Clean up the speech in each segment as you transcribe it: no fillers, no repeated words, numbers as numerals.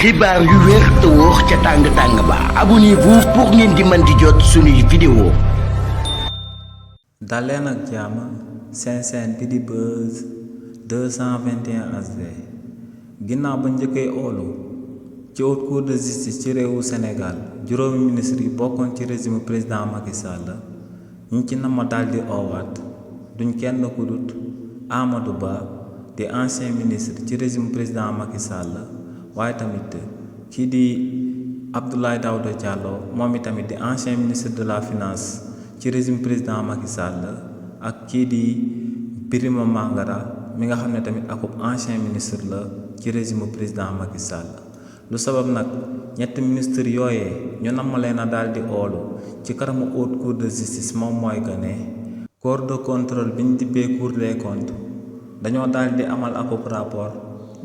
xibaar yu wér te wóor ca tàng ba abonnez-vous pour ngeen di mën di jot suñuy vidéo. daleen ak jàmm seen chaîne bi di Buzz 221 HD ginnaaw ba njëkkee oolu ci haute cour de justice ci réewu Sénégal juróomi ministre yi bokkoon ci régime président Macky Sall ñu ci nama daldi oowaat duñ kenn ku dut Amadou Ba di ancien ministre ci régime président Macky Sall waaye tamit kii di Abdoulaye Daouda Diallo moom itamit di ancien ministre de la finance ci régime président Macky Sall ak kii di Birima Mangara mi nga xam ne tamit akub ancien ministre la ci régime président Macky Sall lu sabab nag ñetti ministre yooyee ñu namm leen a daal di oolu ci kanamu haute cour de justice moom mooy que ne corps de contrôle bi ñu dippee cour des comptes dañoo daal di amal akub rapport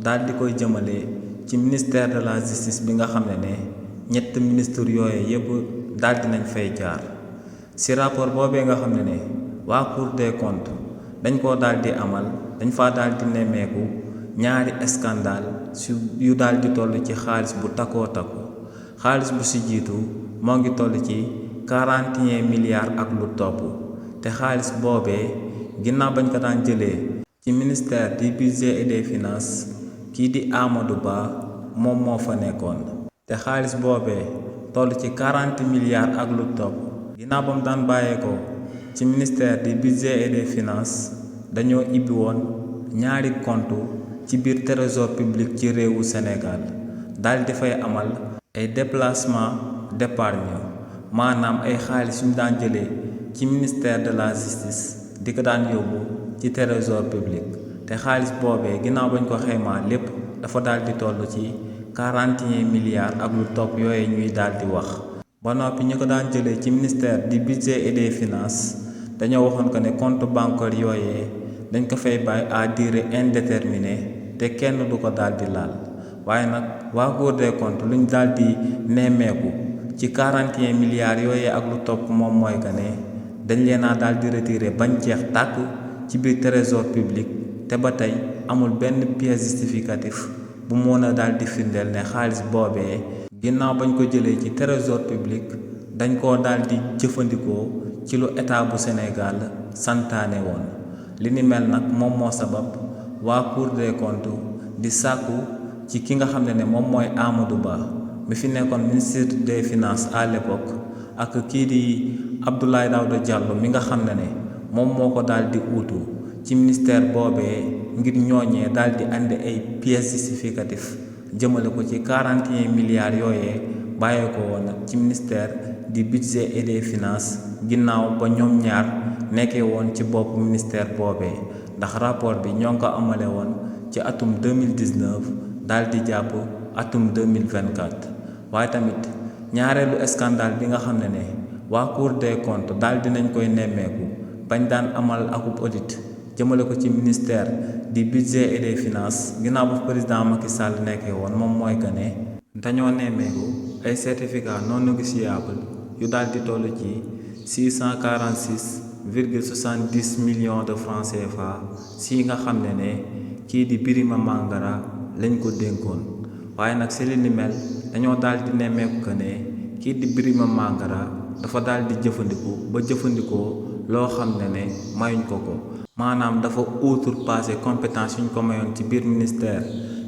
daal di koy jëmale ci ministère de la justice bi nga xam ne ñett ministre yooye yépp daal di nañ fay jaar ci rapport boobee nga xam ne waa cour des comptes dañ koo daal di amal dañ faa daal di nemmeeku ñaari scandale yu daal di toll ci xaalis bu takkoo takku xaalis bu ci jiitu moo ngi toll ci 41 milliards ak lu topp te xaalis boobee ginnaaw bañ ko daan jëlee ci ministère du budget et des finances kii di Amadou Ba moom moo fa nekkoon te xaalis boobee toll ci 40 milliards ak lu topp ginnaaw ba mu daan bàyyeekoo ci ministère du budget et des finances dañoo ibbi woon ñaari compte ci biir trésor public ci réewu Sénégal daal di fay amal ay déplacement d'épargne maanaam ay xaalis yu ñu daan jëlee ci ministère de la justice di ko daan yóbbu ci trésor public te xaalis boobee ginnaaw bañ ko xaymaa lépp dafa daal di toll ci 41 milliards ak lu topp yooyu ñuy daal di wax ba noppi ñu ko daan jëlee ci ministère du budget et des finances dañoo waxoon ko ne compte bancaire yooyee dañ ko fay bàyyi à durée indéterminée te kenn du ko daal di laal waaye nag waa Cour des comptes luñ daal di nemmeeku ci 41 milliards yooyee ak lu topp moom mooy que ne dañ leen a daal di retiré bañ jeex tàkk ci biir trésor public te ba tey amul benn pièce justificatif bu mën a daal di firndeel ne xaalis boobee ginnaaw bañ ko jëlee ci trésor public dañ koo daal di jëfandikoo ci lu état bu Sénégal santaane woon li ni mel nag moom moo sabab waa Cour des comptes di sàkku ci ki nga xam ne moom mooy Amadou Ba mi fi nekkoon ministre des finances à l'époque ak kii di Abdoulaye Daouda Diallo mi nga xam ne moom moo ko daal di uutu ci ministère boobee ngir ñooñee daal di andi ay pièces justificatives jëmale ko ci 41 milliards yooyee bàyyee ko woon ci ministère du budget et des finances ginnaaw ba ñoom ñaar nekkee woon ci bopp ministère boobee ndax rapport bi ñoo ngi ko amale woon ci atum 2019 daal di jàpp atum 2024 waaye tamit ñaareelu scandale bi nga xam ne waa Cour des comptes daal dinañ koy nemmeeku bañ daan amal akub audit jëmale ko ci ministère du budget et des finances ginnaaw bu président Macky Sall nekkee woon moom mooy que ne dañoo nemmeeku ay certificat non négociable yu daal di toll ci 646,70 millions de francs CFA si nga xam ne kii di Birima Mangara lañ ko dénkoon waaye nag si li ni mel dañoo daal di nemmeeku que ne kii di Birima Mangara dafa daal di jëfandikoo loo xam ne mayuñ ko maanaam dafa outrepassé compétence yu ñu ko mayoon ci biir ministère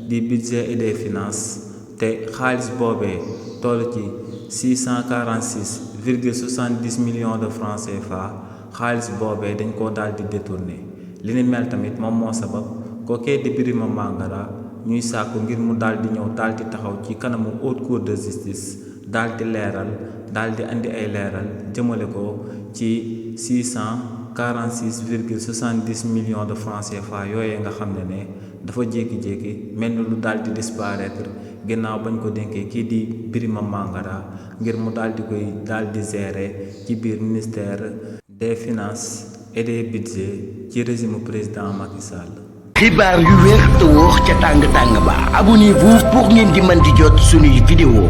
du budget et des finances te xaalis boobee toll ci 646,70 millions de francs CFA xaalis boobee dañ koo daal di détourné li ni mel tamit moom moo sabab kookee di Birima Mangara ñuy sàkku ngir mu daal di ñëw daal di taxaw ci kanamu haute cour de justice daal di leeral daal di andi ay leeral jëmale ko ci 646,70 millions de francs CFA yooyee nga xam ne dafa jékki-jékki mel ni lu daal di disparaître ginnaaw bañ ko dénkee kii di Birima Mangara ngir mu daal di koy daal di gérer ci biir ministère des finances et des budgets ci régime président Macky Sall. xibaar yu wér te wóor ca tàng ba abonnez-vous pour ngeen di mën di jot suñuy vidéo.